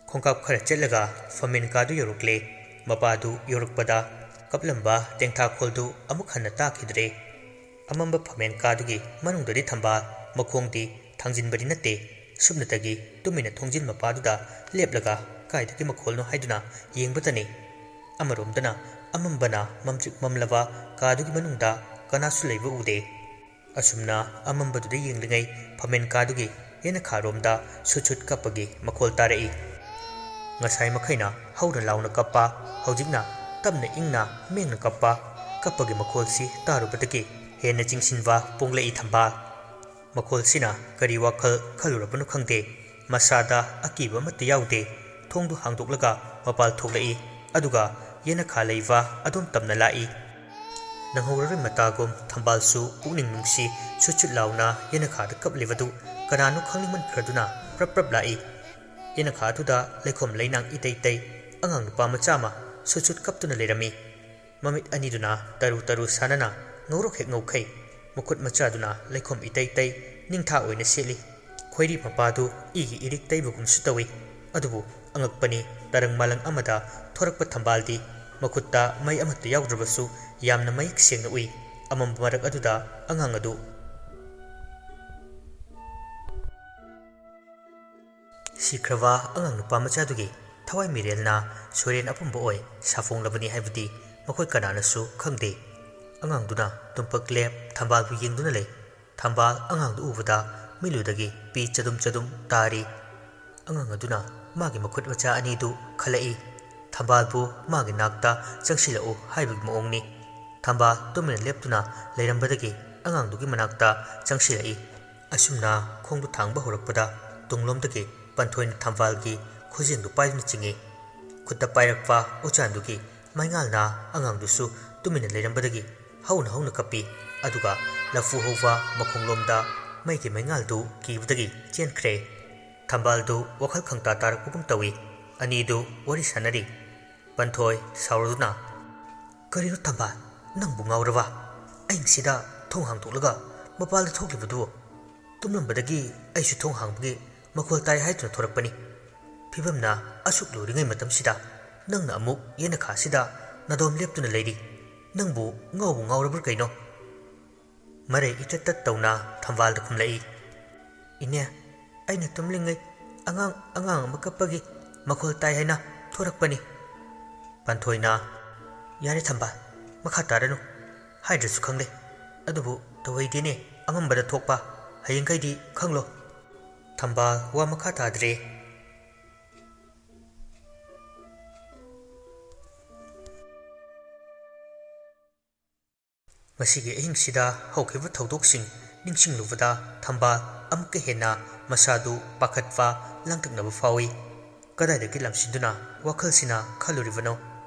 ꯈꯣꯡꯀꯥꯞ ꯈꯔ ꯆꯠꯂꯒ ꯐꯝꯃꯦꯟ ꯀꯥꯗꯨ ꯌꯧꯔꯛꯂꯦ꯫ ꯃꯄꯥꯗꯨ ꯌꯧꯔꯛꯄꯗ ꯀꯞꯂꯝꯕ ꯇꯦꯡꯊꯥꯈꯣꯜꯗꯨ ꯑꯃꯨꯛ ꯍꯟꯅ ꯇꯥꯈꯤꯗ꯭ꯔꯦ꯫ ꯑꯃꯝꯕ ꯐꯝꯃꯦꯟ ꯀꯥꯗꯨꯒꯤ ꯃꯅꯨꯡꯗꯗꯤ ꯊꯝꯕꯥꯜ ꯃꯈꯣꯡꯗꯤ ꯊꯥꯡꯖꯤꯟꯕꯗꯤ ꯅꯠꯇꯦ꯫ ꯁꯨꯞꯅꯇꯒꯤ ꯇꯨꯃꯤꯟꯅ ꯊꯣꯡꯖꯤꯟ ꯃꯄꯥꯗꯨꯗ ꯂꯦꯞꯂꯒ ꯀꯥꯏꯗꯒꯤ ꯃꯈꯣꯜꯅꯣ ꯍꯥꯏꯗꯨꯅ ꯌꯦꯡꯕꯇꯅꯤ꯫ ꯑꯃꯔꯣꯝꯗꯅ ꯑꯃꯝꯕꯅ ꯃꯝꯇ꯭ꯔꯤꯛ ꯃꯝꯂꯕ ꯀꯥꯗꯨꯒꯤ ꯃꯅꯨꯡꯗ ꯀꯅꯥꯁꯨ ꯂꯩꯕ ꯎꯗꯦ꯫ ꯑꯁꯨꯝꯅ ꯑꯃꯝꯕꯗꯨꯗ ꯌꯦꯡꯂꯤꯉꯩ ꯐꯝꯃꯦꯟ ꯀꯥꯗꯨꯒꯤ ꯌꯦꯅꯈꯥꯔꯣꯝꯗ ꯁꯨꯠ ꯁꯨꯠ ꯀꯞꯄꯒꯤ ꯃꯈꯣꯜ ꯇꯥꯔꯛꯏ꯫ ꯉꯁꯥꯏ ꯃꯈꯩꯅ ꯍꯧꯅ ꯂꯥꯎꯅ ꯀꯞꯄ, ꯍꯧꯖꯤꯛꯅ ꯇꯞꯅ ꯏꯪꯅ ꯃꯦꯡꯅ ꯀꯞꯄ꯫ ꯀꯞꯄꯒꯤ ꯃꯈꯣꯜꯁꯤ ꯇꯥꯔꯨꯕꯗꯒꯤ ꯍꯦꯟꯅ ꯆꯤꯡꯁꯤꯟꯕ ꯄꯣꯡꯂꯛꯏ ꯊꯝꯕꯥꯜ꯫ ꯃꯈꯣꯜꯁꯤꯅ ꯀꯔꯤ ꯋꯥꯈꯜ ꯈꯜꯂꯨꯔꯕꯅꯣ ꯈꯪꯗꯦ, ꯃꯁꯥꯗ ꯑꯀꯤꯕ ꯑꯃꯠꯇ ꯌꯥꯎꯗꯦ꯫ ꯊꯣꯡꯗꯨ ꯍꯥꯡꯗꯣꯛꯂꯒ ꯃꯄꯥꯜ ꯊꯣꯛꯂꯛꯏ꯫ ꯑꯗꯨꯒ ꯌꯦꯅꯈꯥ ꯂꯩꯕ ꯑꯗꯣꯝ ꯇꯝꯅ ꯂꯥꯛꯏ꯫ ꯅꯪꯍꯧꯔꯔꯣꯏ ꯃꯇꯥꯒꯨꯝ ꯊꯝꯕꯥꯜꯁꯨ ꯄꯨꯛꯅꯤꯡ ꯅꯨꯡꯁꯤ ꯁꯨꯠ ꯁꯨꯠ ꯂꯥꯎꯅ ꯌꯦꯅꯈꯥꯗ ꯀꯞꯂꯤꯕꯗꯨ ꯀꯅꯥꯅꯣ ꯈꯪꯅꯤꯡꯃꯟꯈ꯭ꯔꯗꯨꯅ ꯄ꯭ꯔꯞ ꯄ꯭ꯔꯞ ꯂꯥꯛꯏ꯫ ꯌꯦꯅꯈꯥꯗꯨꯗ ꯂꯩꯈꯣꯝ ꯂꯩꯅꯥꯡ ꯏꯇꯩ ꯇꯩ ꯑꯉꯥꯡ ꯅꯨꯄꯥ ꯃꯆꯥ ꯑꯃ ꯁꯨꯠ ꯁꯨꯠ ꯀꯞꯇꯨꯅ ꯂꯩꯔꯝꯃꯤ꯫ ꯃꯃꯤꯠ ꯑꯅꯤꯗꯨꯅ ꯇꯔꯨ ꯇꯔꯨ ꯁꯥꯟꯅꯅ ꯉꯧꯔꯣꯛ ꯍꯦꯛ ꯉꯧꯈꯩ꯫ ꯃꯈꯨꯠ ꯃꯆꯥꯗꯨꯅ ꯂꯩꯈꯣꯝ ꯏꯇꯩ ꯇꯩ ꯅꯤꯡꯊꯥ ꯑꯣꯏꯅ ꯁꯦꯠꯂꯤ꯫ ꯈꯣꯏꯔꯤ ꯃꯄꯥꯗꯨ ꯏꯒꯤ ꯏꯔꯤꯛ ꯇꯩꯕꯒꯨꯝꯁꯨ ꯇꯧꯏ꯫ ꯑꯗꯨꯕꯨ ꯑꯉꯛꯄꯅꯤ, ꯇꯔꯪ ꯃꯥꯂꯪ ꯑꯃꯗ ꯊꯣꯔꯛꯄ ꯊꯝꯕꯥꯜꯗꯤ ꯃꯈꯨꯠꯇ ꯃꯩ ꯑꯃꯠꯇ ꯌꯥꯎꯗ꯭ꯔꯕꯁꯨ ꯌꯥꯝꯅ ꯃꯌꯦꯛ ꯁꯦꯡꯅ ꯎꯏ꯫ ꯑꯃꯝꯕ ꯃꯔꯛ ꯑꯗꯨꯗ ꯑꯉꯥꯡ ꯑꯗꯨ ꯁꯤꯈ꯭ꯔꯕ ꯑꯉꯥꯡ ꯅꯨꯄꯥ ꯃꯆꯥꯗꯨꯒꯤ ꯊꯋꯥꯏ ꯃꯤꯔꯦꯜꯅ ꯁꯣꯏꯔꯦꯟ ꯑꯄꯨꯝꯕ ꯑꯣꯏ ꯁꯥꯐꯣꯡꯂꯕꯅꯤ ꯍꯥꯏꯕꯗꯤ ꯃꯈꯣꯏ ꯀꯅꯥꯅꯁꯨ ꯈꯪꯗꯦ꯫ ꯑꯉꯥꯡꯗꯨꯅ ꯇꯨꯝꯄꯛ ꯂꯦꯞ ꯊꯝꯕꯥꯜꯕꯨ ꯌꯦꯡꯗꯨꯅ ꯂꯩ꯫ ꯊꯝꯕꯥꯜ ꯑꯉꯥꯡꯗꯨ ꯎꯕꯗ ꯃꯤꯠꯂꯨꯗꯒꯤ ꯄꯤ ꯆꯗꯨꯝ ꯆꯗꯨꯝ ꯇꯥꯔꯤ꯫ ꯑꯉꯥꯡ ꯑꯗꯨꯅ ꯃꯥꯒꯤ ꯃꯈꯨꯠ ꯃꯆꯥ ꯑꯅꯤꯗꯨ ꯈꯜꯂꯛꯏ꯫ ꯊꯝꯕꯥꯜꯕꯨ ꯃꯥꯒꯤ ꯅꯥꯛꯇ ꯆꯪꯁꯤꯜꯂꯛꯎ ꯍꯥꯏꯕꯒꯤ ꯃꯑꯣꯡꯅꯤ꯫ ꯊꯝꯕꯥꯜ ꯇꯨꯃꯤꯟꯅ ꯂꯦꯞꯇꯨꯅ ꯂꯩꯔꯝꯕꯗꯒꯤ ꯑꯉꯥꯡꯗꯨꯒꯤ ꯃꯅꯥꯛꯇ ꯆꯪꯁꯤꯜꯂꯛꯏ꯫ ꯑꯁꯨꯝꯅ ꯈꯣꯡꯗꯨ ꯊꯥꯡꯕ ꯍꯧꯔꯛꯄꯗ ꯇꯨꯡꯂꯣꯝꯗꯒꯤ ꯄꯟꯊꯣꯏꯅ ꯊꯝꯕꯥꯜꯒꯤ ꯈꯨꯖꯦꯡꯗꯨ ꯄꯥꯏꯗꯨꯅ ꯆꯤꯡꯏ꯫ ꯈꯨꯠꯇ ꯄꯥꯏꯔꯛꯄ ꯎꯆꯥꯟꯗꯨꯒꯤ ꯃꯩꯉꯥꯜꯅ ꯑꯉꯥꯡꯗꯨꯁꯨ ꯇꯨꯃꯤꯟꯅ ꯂꯩꯔꯝꯕꯗꯒꯤ ꯍꯧꯅ ꯍꯧꯅ ꯀꯞꯄꯤ꯫ ꯑꯗꯨꯒ ꯂꯐꯨ ꯍꯧꯕ ꯃꯈꯣꯡꯂꯣꯝꯗ ꯃꯩꯒꯤ ꯃꯩꯉꯥꯜꯗꯨ ꯀꯤꯕꯗꯒꯤ ꯆꯦꯟꯈ꯭ꯔꯦ꯫ ꯊꯝꯕꯥꯜꯗꯨ ꯋꯥꯈꯜ ꯈꯪꯇꯥ ꯇꯥꯔꯛꯄꯒꯨꯝ ꯇꯧꯏ꯫ ꯑꯅꯤꯗꯨ ꯋꯥꯔꯤ ꯁꯥꯟꯅꯔꯤ꯫ ꯄꯟꯊꯣꯏ ꯁꯥꯎꯔꯗꯨꯅ, "ꯀꯔꯤꯅꯣ ꯊꯝꯕꯥꯜ, ꯅꯪꯕꯨ ꯉꯥꯎꯔꯕ? ꯑꯍꯤꯡꯁꯤꯗ ꯊꯣꯡ ꯍꯥꯡꯗꯣꯛꯂꯒ ꯃꯄꯥꯜꯗ ꯊꯣꯛꯂꯤꯕꯗꯨ?" "ꯇꯨꯝꯂꯝꯕꯗꯒꯤ ꯑꯩꯁꯨ ꯊꯣꯡ ꯍꯥꯡꯕꯒꯤ ꯃꯈꯣꯜ ꯇꯥꯏ ꯍꯥꯏꯗꯨꯅ ꯊꯣꯔꯛꯄꯅꯤ꯫ ꯐꯤꯕꯝꯅ ꯑꯁꯨꯛ ꯂꯨꯔꯤꯉꯩ ꯃꯇꯝꯁꯤꯗ ꯅꯪꯅ ꯑꯃꯨꯛ ꯌꯦꯅꯈꯥꯁꯤꯗ ꯅꯥꯗꯣꯝ ꯂꯦꯞꯇꯨꯅ ꯂꯩꯔꯤ꯫ ꯅꯪꯕꯨ ꯉꯥꯎꯕꯨ ꯉꯥꯎꯔꯕ꯭ꯔꯥ ꯀꯩꯅꯣ?" ꯃꯔꯩ ꯏꯇꯠ ꯇꯠ ꯇꯧꯅ ꯊꯝꯕꯥꯜꯗ ꯈꯨꯝꯂꯛꯏ꯫ "ꯏꯅꯦ, ꯑꯩꯅ ꯇꯨꯝꯂꯤꯉꯩ ꯑꯉꯥꯡ, ꯑꯉꯥꯡ ꯑꯃ ꯀꯞꯄꯒꯤ ꯃꯈꯣꯜ ꯇꯥꯏ ꯍꯥꯏꯅ ꯊꯣꯔꯛꯄꯅꯤ꯫" ꯄꯟꯊꯣꯏꯅ, "ꯌꯥꯔꯦ ꯊꯝꯕꯥꯜ, ꯃꯈꯥ ꯇꯥꯔꯅꯨ꯫ ꯍꯥꯏꯗ꯭ꯔꯁꯨ ꯈꯪꯂꯦ꯫ ꯑꯗꯨꯕꯨ ꯇꯧꯍꯩꯗꯦꯅꯦ ꯑꯃꯝꯕꯗ ꯊꯣꯛꯄ꯫ ꯍꯌꯦꯡꯈꯩꯗꯤ ꯈꯪꯂꯣ꯫" ꯊꯝꯕꯥꯜ ꯋꯥ ꯃꯈꯥ ꯇꯥꯗ꯭ꯔꯦ꯫ ꯃꯁꯤꯒꯤ ꯑꯍꯤꯡꯁꯤꯗ ꯍꯧꯈꯤꯕ ꯊꯧꯗꯣꯛꯁꯤꯡ ꯅꯤꯡꯁꯤꯡꯂꯨꯕꯗ ꯊꯝꯕꯥꯜ ꯑꯃꯨꯛꯀ ꯍꯦꯟꯅ ꯃꯁꯥꯗꯨ ꯄꯥꯈꯠꯄ, ꯂꯥꯡꯇꯛꯅꯕ ꯐꯥꯎꯏ꯫ ꯀꯗꯥꯏꯗꯒꯤ ꯂꯥꯝꯁꯤꯟꯗꯨꯅ ꯋꯥꯈꯜꯁꯤꯅ ꯈꯜꯂꯨꯔꯤꯕꯅꯣ?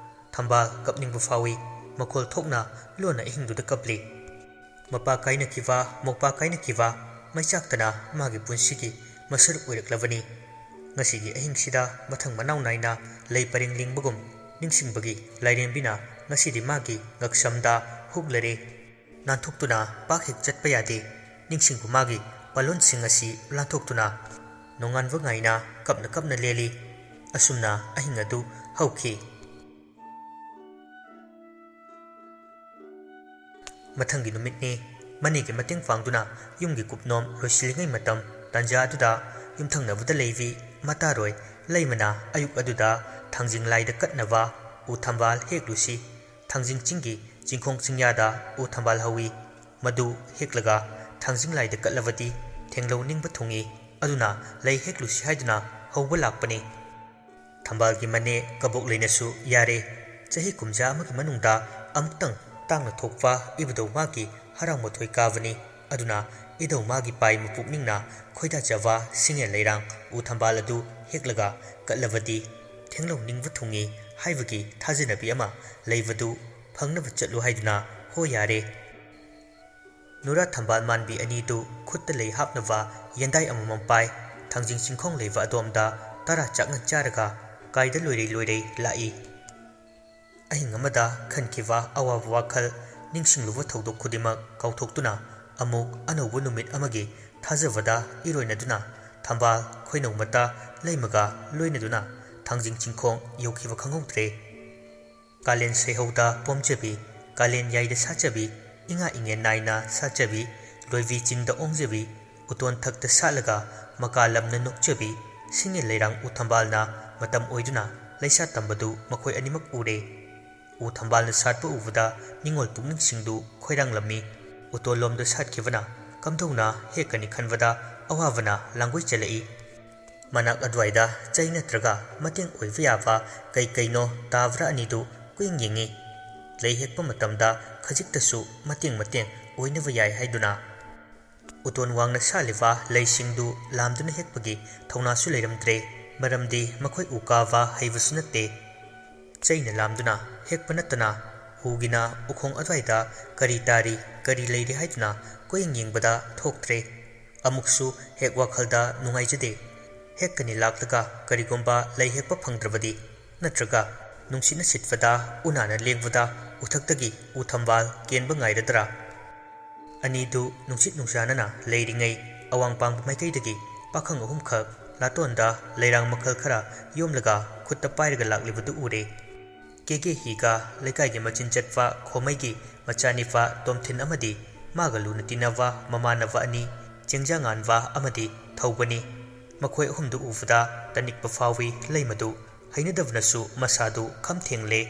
ꯊꯝꯕꯥꯜ ꯀꯞꯅꯤꯡꯕ ꯐꯥꯎꯏ꯫ ꯃꯈꯣꯜ ꯊꯣꯛꯅ ꯂꯣꯟꯅ ꯑꯍꯤꯡꯗꯨꯗ ꯀꯞꯂꯤ꯫ ꯃꯄꯥ ꯀꯥꯏꯅꯈꯤꯕ, ꯃꯧꯄꯥ ꯀꯥꯏꯅꯈꯤꯕ, ꯃꯩꯆꯥꯛꯇꯅ ꯃꯥꯒꯤ ꯄꯨꯟꯁꯤꯒꯤ ꯃꯁꯔꯨꯛ ꯑꯣꯏꯔꯛꯂꯕꯅꯤ꯫ ꯉꯁꯤꯒꯤ ꯑꯍꯤꯡꯁꯤꯗ ꯃꯊꯪ ꯃꯅꯥꯎ ꯅꯥꯏꯅ ꯂꯩ ꯄꯔꯦꯡ ꯂꯦꯡꯕꯒꯨꯝ ꯅꯤꯡꯁꯤꯡꯕꯒꯤ ꯂꯥꯏꯔꯦꯝꯕꯤꯅ ꯉꯁꯤꯗꯤ ꯃꯥꯒꯤ ꯉꯛꯁꯝꯗ ꯍꯨꯛꯂꯔꯦ꯫ ꯅꯥꯟꯊꯣꯛꯇꯨꯅ ꯄꯥꯛ ꯍꯦꯛ ꯆꯠꯄ ꯌꯥꯗꯦ꯫ ꯅꯤꯡꯁꯤꯡꯕ ꯃꯥꯒꯤ ꯄꯥꯂꯣꯟꯁꯤꯡ ꯑꯁꯤ ꯂꯥꯟꯊꯣꯛꯇꯨꯅ ꯅꯣꯡꯉꯥꯟꯕ ꯉꯥꯏꯅ ꯀꯞꯅ ꯀꯞꯅ ꯂꯦꯜꯂꯤ꯫ ꯑꯁꯨꯝꯅ ꯑꯍꯤꯡ ꯑꯗꯨ ꯍꯧꯈꯤ꯫ ꯃꯊꯪꯒꯤ ꯅꯨꯃꯤꯠꯅꯤ꯫ ꯃꯅꯦꯒꯤ ꯃꯇꯦꯡ ꯄꯥꯡꯗꯨꯅ ꯌꯨꯝꯒꯤ ꯀꯨꯞꯅꯣꯝ ꯂꯣꯏꯁꯤꯜꯂꯤꯉꯩ ꯃꯇꯝ ꯇꯥꯟꯖꯥ ꯑꯗꯨꯗ ꯌꯨꯝꯊꯪꯅꯕꯗ ꯂꯩꯕꯤ ꯃꯇꯥꯔꯣꯏ ꯂꯩꯃꯅ ꯑꯌꯨꯛ ꯑꯗꯨꯗ ꯊꯥꯡꯖꯤꯡ ꯂꯥꯏꯗ ꯀꯠꯅꯕ ꯎ ꯊꯝꯕꯥꯜ ꯍꯦꯛꯂꯨꯁꯤ, ꯊꯥꯡꯖꯤꯡ ꯆꯤꯡꯒꯤ ꯆꯤꯡꯈꯣꯡ ꯆꯤꯡꯌꯥꯗ ꯎ ꯊꯝꯕꯥꯜ ꯍꯧꯏ, ꯃꯗꯨ ꯍꯦꯛꯂꯒ ꯊꯥꯡꯖꯤꯡ ꯂꯥꯏꯗ ꯀꯠꯂꯕꯗꯤ ꯊꯦꯡꯂꯧ ꯅꯤꯡꯕ ꯊꯨꯡꯏ꯫ ꯑꯗꯨꯅ ꯂꯩ ꯍꯦꯛꯂꯨꯁꯤ ꯍꯥꯏꯗꯨꯅ ꯍꯧꯕ ꯂꯥꯛꯄꯅꯤ꯫ ꯊꯝꯕꯥꯜꯒꯤ ꯃꯅꯦ ꯀꯕꯣꯛ ꯂꯩꯅꯁꯨ ꯌꯥꯔꯦ, ꯆꯍꯤ ꯀꯨꯝꯖꯥ ꯑꯃꯒꯤ ꯃꯅꯨꯡꯗ ꯑꯃꯨꯛꯇꯪ ꯇꯥꯡꯅ ꯊꯣꯛꯄ ꯏꯕꯨꯙꯧ ꯃꯥꯒꯤ ꯍꯔꯥꯎ ꯃꯊꯣꯏ ꯀꯥꯕꯅꯤ꯫ ꯑꯗꯨꯅ ꯏꯙꯧ ꯃꯥꯒꯤ ꯄꯥꯏ ꯃꯄꯨꯛꯅꯤꯡꯅ ꯈꯣꯏꯗꯥꯖꯕ ꯁꯤꯡꯉꯦꯟ ꯂꯩꯔꯥꯡ ꯎ ꯊꯝꯕꯥꯜ ꯑꯗꯨ ꯍꯦꯛꯂꯒ ꯀꯠꯂꯕꯗꯤ ꯊꯦꯡꯂꯧ ꯅꯤꯡꯕ ꯊꯨꯡꯏ ꯍꯥꯏꯕꯒꯤ ꯊꯥꯖꯅꯕꯤ ꯑꯃ ꯂꯩꯕꯗꯨ ꯐꯪꯅꯕ ꯆꯠꯂꯨ ꯍꯥꯏꯗꯨꯅ ꯍꯣ ꯌꯥꯔꯦ꯫ ꯅꯨꯔꯥ ꯊꯝꯕꯥꯜ ꯃꯥꯟꯕꯤ ꯑꯅꯤꯗꯨ ꯈꯨꯠꯇ ꯂꯩ ꯍꯥꯞꯅꯕ ꯌꯦꯟꯗꯥꯏ ꯑꯃꯃꯝ ꯄꯥꯏ, ꯊꯥꯡꯖꯤꯡ ꯆꯤꯡꯈꯣꯡ ꯂꯩꯕ ꯑꯗꯣꯝꯗ ꯇꯔꯥ ꯆꯥꯛꯅ ꯆꯥꯔꯒ ꯀꯥꯏꯗ ꯂꯣꯏꯔꯩ ꯂꯣꯏꯔꯩ ꯂꯥꯛꯏ꯫ ꯑꯍꯤꯡ ꯑꯃꯗ ꯈꯟꯈꯤꯕ ꯑꯋꯥꯕ ꯋꯥꯈꯜ, ꯅꯤꯡꯁꯤꯡꯂꯨꯕ ꯊꯧꯗꯣꯛ ꯈꯨꯗꯤꯡꯃꯛ ꯀꯥꯎꯊꯣꯛꯇꯨꯅ ꯑꯃꯨꯛ ꯑꯅꯧꯕ ꯅꯨꯃꯤꯠ ꯑꯃꯒꯤ ꯊꯥꯖꯕꯗ ꯏꯔꯣꯏꯅꯗꯨꯅ ꯊꯝꯕꯥꯜ ꯈꯣꯏꯅꯧ ꯃꯇꯥ ꯂꯩꯃꯒ ꯂꯣꯏꯅꯗꯨꯅ ꯊꯥꯡꯖꯤꯡ ꯆꯤꯡꯈꯣꯡ ꯌꯧꯈꯤꯕ ꯈꯪꯍꯧꯗ꯭ꯔꯦ꯫ ꯀꯥꯂꯦꯟ ꯁꯩꯍꯧꯗ ꯄꯣꯝꯖꯕꯤ, ꯀꯥꯂꯦꯟ ꯌꯥꯏꯗ ꯁꯥꯠꯆꯕꯤ, ꯏꯉꯥ ꯏꯉꯦꯟ ꯅꯥꯏꯅ ꯁꯥꯠꯆꯕꯤ, ꯂꯣꯏꯕꯤ ꯆꯤꯡꯗ ꯑꯣꯡꯖꯕꯤ, ꯎꯇꯣꯟ ꯊꯛꯇ ꯁꯥꯠꯂꯒ ꯃꯀꯥ ꯂꯝꯅ ꯅꯣꯛꯆꯕꯤ, ꯁꯤꯡꯉꯦꯟ ꯂꯩꯔꯥꯡ ꯎ ꯊꯝꯕꯥꯜꯅ ꯃꯇꯝ ꯑꯣꯏꯗꯨꯅ ꯂꯩꯁꯥ ꯇꯝꯕꯗꯨ ꯃꯈꯣꯏ ꯑꯅꯤꯃꯛ ꯎꯔꯦ꯫ ꯎ ꯊꯝꯕꯥꯜꯅ ꯁꯥꯠꯄ ꯎꯕꯗ ꯅꯤꯡꯉꯣꯜ ꯄꯨꯛꯅꯤꯡꯁꯤꯡꯗꯨ ꯈꯣꯏꯔꯥꯡꯂꯝꯃꯤ꯫ ꯎꯇꯣꯜꯂꯣꯝꯗ ꯁꯥꯠꯈꯤꯕꯅ ꯀꯝꯗꯧꯅ ꯍꯦꯛꯀꯅꯤ ꯈꯟꯕꯗ ꯑꯋꯥꯕꯅ ꯂꯥꯡꯒꯣꯏ ꯆꯦꯜꯂꯛꯏ꯫ ꯃꯅꯥꯛ ꯑꯗꯨꯋꯥꯏꯗ ꯆꯩ ꯅꯠꯇ꯭ꯔꯒ ꯃꯇꯦꯡ ꯑꯣꯏꯕ ꯌꯥꯕ ꯀꯩ ꯀꯩꯅꯣ ꯇꯥꯕ꯭ꯔꯥ ꯑꯅꯤꯗꯨ ꯀꯨꯌꯦꯡ ꯌꯦꯡꯉꯤ꯫ ꯂꯩ ꯍꯦꯛꯄ ꯃꯇꯝꯗ ꯈꯖꯤꯛꯇꯁꯨ ꯃꯇꯦꯡ ꯃꯇꯦꯡ ꯑꯣꯏꯅꯕ ꯌꯥꯏ ꯍꯥꯏꯗꯨꯅ꯫ ꯎꯇꯣꯟ ꯋꯥꯡꯅ ꯁꯥꯠꯂꯤꯕ ꯂꯩꯁꯤꯡꯗꯨ ꯂꯥꯝꯗꯨꯅ ꯍꯦꯛꯄꯒꯤ ꯊꯧꯅꯥꯁꯨ ꯂꯩꯔꯝꯗ꯭ꯔꯦ, ꯃꯔꯝꯗꯤ ꯃꯈꯣꯏ ꯎ ꯀꯥꯕ ꯍꯩꯕꯁꯨ ꯅꯠꯇꯦ꯫ ꯆꯩꯅ ꯂꯥꯝꯗꯨꯅ ꯍꯦꯛꯄ ꯅꯠꯇꯅ ꯎꯒꯤꯅ ꯎꯈꯣꯡ ꯑꯗꯨꯋꯥꯏꯗ ꯀꯔꯤ ꯇꯥꯔꯤ, ꯀꯔꯤ ꯂꯩꯔꯤ ꯍꯥꯏꯗꯨꯅ ꯀꯣꯏꯌꯦꯡ ꯌꯦꯡꯕꯗ ꯊꯣꯛꯇ꯭ꯔꯦ꯫ ꯑꯃꯨꯛꯁꯨ ꯍꯦꯛ ꯋꯥꯈꯜꯗ ꯅꯨꯡꯉꯥꯏꯖꯗꯦ꯫ ꯍꯦꯛꯀꯅꯤ ꯂꯥꯛꯂꯒ ꯀꯔꯤꯒꯨꯝꯕ ꯂꯩ ꯍꯦꯛꯄ ꯐꯪꯗ꯭ꯔꯕꯗꯤ, ꯅꯠꯇ꯭ꯔꯒ ꯅꯨꯡꯁꯤꯠꯅ ꯁꯤꯠꯄꯗ, ꯎꯅꯥꯅ ꯂꯦꯡꯕꯗ ꯎꯊꯛꯇꯒꯤ ꯎ ꯊꯝꯕꯥꯜ ꯀꯦꯟꯕ ꯉꯥꯏꯔꯗ꯭ꯔꯥ? ꯑꯅꯤꯗꯨ ꯅꯨꯡꯁꯤꯠ ꯅꯨꯡꯁꯥꯅꯅ ꯂꯩꯔꯤꯉꯩ ꯑꯋꯥꯡ ꯄꯥꯡꯕ ꯃꯥꯏꯀꯩꯗꯒꯤ ꯄꯥꯈꯪ ꯑꯍꯨꯝꯈꯛ ꯂꯥꯇꯣꯟꯗ ꯂꯩꯔꯥꯡ ꯃꯈꯜ ꯈꯔ ꯌꯣꯝꯂꯒ ꯈꯨꯠꯇ ꯄꯥꯏꯔꯒ ꯂꯥꯛꯂꯤꯕꯗꯨ ꯎꯔꯦ꯫ ꯀꯦꯒꯦ ꯍꯤꯒ ꯂꯩꯀꯥꯏꯒꯤ ꯃꯆꯤꯟ ꯆꯠꯄ ꯈꯣꯃꯩꯒꯤ ꯃꯆꯥꯅꯤꯄꯥ ꯇꯣꯝꯊꯤꯟ ꯑꯃꯗꯤ ꯃꯥꯒ ꯂꯨꯅ ꯇꯤꯟꯅꯕ ꯃꯃꯥꯟꯅꯕ ꯑꯅꯤ ꯆꯦꯡꯖꯥꯉꯥꯟꯕ ꯑꯃꯗꯤ ꯊꯧꯕꯅꯤ꯫ ꯃꯈꯣꯏ ꯑꯍꯨꯝꯗꯨ ꯎꯕꯗ ꯇꯅꯤꯛꯄ ꯐꯥꯎꯏ꯫ ꯂꯩꯃꯗꯨ ꯍꯩꯅꯗꯕꯅꯁꯨ ꯃꯁꯥꯗꯨ ꯈꯝ ꯊꯦꯡꯂꯦ꯫